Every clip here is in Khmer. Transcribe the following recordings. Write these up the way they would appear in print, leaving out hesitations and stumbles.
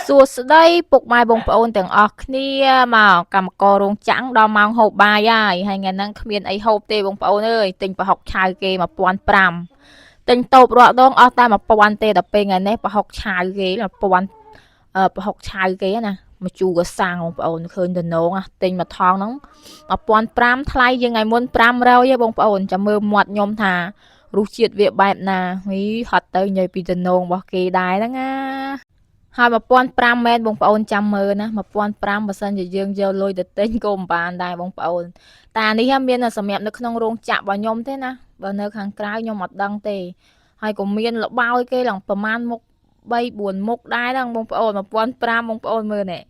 សួស្តីពុកម៉ែបងប្អូនទាំងអស់គ្នាមកកម្មកររោងចក្រដល់ម៉ោងហូបបាយហើយហើយថ្ងៃហ្នឹងគ្មានអីហូបទេបងប្អូនអើយទិញប្រហុកឆៅគេ1500ទិញតូបរាល់ដងអស់តែ1000ទេដល់ពេលថ្ងៃនេះប្រហុកឆៅគេ1000អឺប្រហុកឆៅគេណាមកជូរក៏សាំងបងប្អូនឃើញតំណងទិញមួយថងហ្នឹង1500ថ្លៃជាងថ្ងៃមុន500ឯងបងប្អូនចាំមើលមាត់ខ្ញុំថារសជាតិវាបែបណាហីហត់ទៅនិយាយពីតំណងរបស់គេដែរហ្នឹងណា ហើយ1500មែនបងប្អូនចាំមើលណា1500បើសិនជាយើងយកលុយទៅទិញក៏មិនបានដែរបងប្អូនតានេះមានសម្រាប់នៅក្នុងរោងចក្ររបស់ខ្ញុំទេណាបើនៅខាងក្រៅខ្ញុំអត់ដឹងទេហើយក៏មានលបោយគេឡើងប្រហែលមុខ3 4មុខដែរហ្នឹងបងប្អូន1500បងប្អូនមើលនេះ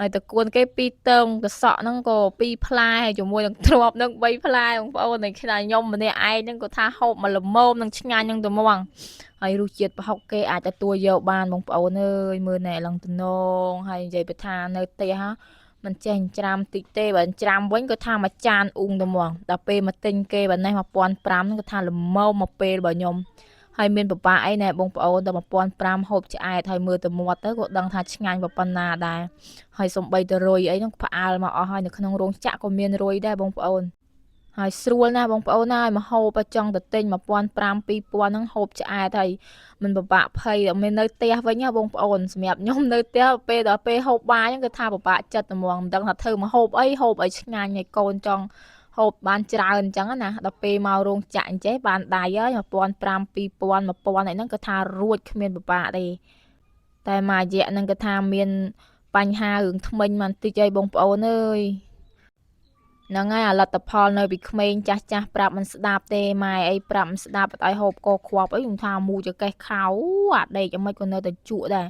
ហើយតកួនគេពីរតើងកសក់ហ្នឹងក៏ពីរផ្លែហើយជាមួយនឹងទ្របហ្នឹង3ផ្លែបងប្អូនតែខ្ញុំម្នាក់ឯងហ្នឹងក៏ថាហូបមកល្មមនឹងឆ្ងាញ់ហ្នឹងទៅហ្មង ហើយរសជាតិប្រហុកគេអាចទទួលយកបានបងប្អូនអើយមើលណែឡើងតំណងហើយនិយាយទៅថានៅផ្ទះមិនចេះច្រាំតិចទេបើច្រាំវិញក៏ថាមួយចានអ៊ូងទៅហ្មងដល់ពេលមកទិញគេបើនេះ1500ហ្នឹងក៏ថាល្មមមកពេលរបស់ខ្ញុំហើយមានបបាក់អីណែបងប្អូនដល់1500ហូបឆ្អែតហើយមើលទៅមាត់ទៅក៏ដឹងថាឆ្ងាញ់ប៉ុណ្ណាដែរហើយសំបីទៅរុយអីហ្នឹងផ្អើលមកអស់ហើយនៅក្នុងរោងចក្រក៏មានរុយដែរបងប្អូនហើយស្រួលណាស់បងប្អូនណាហើយមកហូបចង់ទៅទិញ1500 2000ហ្នឹងហូបឆ្អែតហើយមិនពិបាកភ័យដល់មាននៅផ្ទះវិញណាបងប្អូនសម្រាប់ខ្ញុំនៅផ្ទះពេលដល់ពេលហូបបាយហ្នឹងគឺថាពិបាកចិត្តហ្មងមិនដឹងថាធ្វើមកហូបអីហូបឲ្យឆ្ងាញ់ឲ្យកូនចង់ហូបបានច្រើនអញ្ចឹងណាដល់ពេលមករោងចក្រអញ្ចេះបានដៃហើយ1500 2000 1000អីហ្នឹងគឺថារួចគ្មានពិបាកទេតែមួយរយៈហ្នឹងគឺថាមានបញ្ហារឿងធ្មេញមកបន្តិចអីបងប្អូនអើយហ្នឹងហើយអាលទ្ធផលនៅពីក្មេងចាស់ចាស់ប្រាប់មិនស្ដាប់ទេម៉ែអីប្រាប់មិនស្ដាប់អត់ឲ្យហូបកគ្រាប់អីខ្ញុំថាមូចកេះខោអាដេកយ៉ាងម៉េចក៏នៅតែជក់ដែរ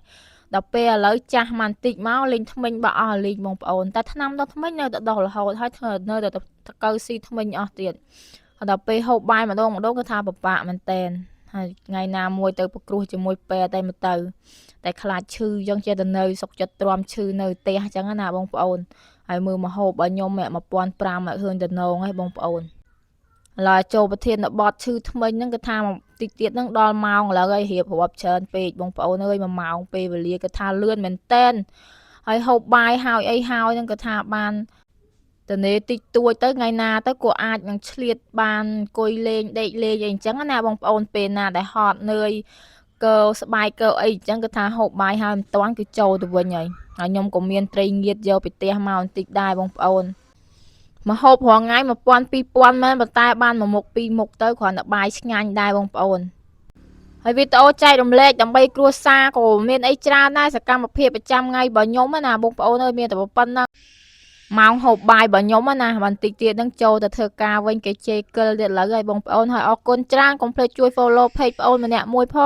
ដល់ពេលឥឡូវចាស់មកបន្តិចមកលេងធ្មេញបាក់អស់លេងបងប្អូនតែថ្នាំដល់ធ្មេញនៅតែដោះរហូតហើយធ្វើនៅតែតកៅស៊ីធ្មេញអស់ទៀតហើយដល់ពេលហូបបាយម្ដងម្ដងគឺថាពិបាកមែនតែនហើយថ្ងៃណាមួយទៅប្រគ្រោះជាមួយពេទ្យតែមកទៅតែខ្លាចឈឺអញ្ចឹងចេះតែនៅសុកចិត្តទ្រាំឈឺនៅផ្ទះអញ្ចឹងណាបងប្អូនហើយមើលមកហូបឲ្យខ្ញុំ1500ឲ្យឃើញតំណងហើយបងប្អូនឥឡូវចូលប្រធានបទឈឺធ្មេញហ្នឹងគឺថាតិចទៀតហ្នឹងដល់ម៉ោងឥឡូវហើយរៀបរាប់ច្រើនពេកបងប្អូនអើយ1ម៉ោងពេលវេលាគឺថាលឿនមែនតែនហើយហូបបាយហើយអីហើយហ្នឹងគឺថាបានតនេតិចតួចទៅថ្ងៃណាទៅក៏អាចនឹងឆ្លៀតបានអង្គុយលេងដេកលេងអីអញ្ចឹងណាបងប្អូនពេលណាដែលហត់នឿយកស្បែកកើអីអញ្ចឹងគឺថាហូបបាយហើយមិនតាន់គឺចូលទៅវិញហើយហើយខ្ញុំក៏មានត្រីងៀតយកពីផ្ទះមកបន្តិចដែរបងប្អូនមកហូបរាល់ថ្ងៃ1000 2000មែនប៉ុន្តែបានមួយមុខពីរមុខទៅគ្រាន់តែបាយឆ្ងាញ់ដែរបងប្អូនហើយវីដេអូចែករំលែកដើម្បីគ្រួសារក៏មានអីច្រើនដែរសកម្មភាពប្រចាំថ្ងៃរបស់ខ្ញុំណាបងប្អូនអើយមានតែប៉ុណ្ណឹងម៉ោងហូបបាយរបស់ខ្ញុំណាបន្តិចទៀតនឹងចូលទៅធ្វើការវិញគេជេរកិលទៀតឥឡូវហើយបងប្អូនហើយអរគុណច្រើនកុំភ្លេចជួយ follow page ប្អូនម្នាក់មួយផង។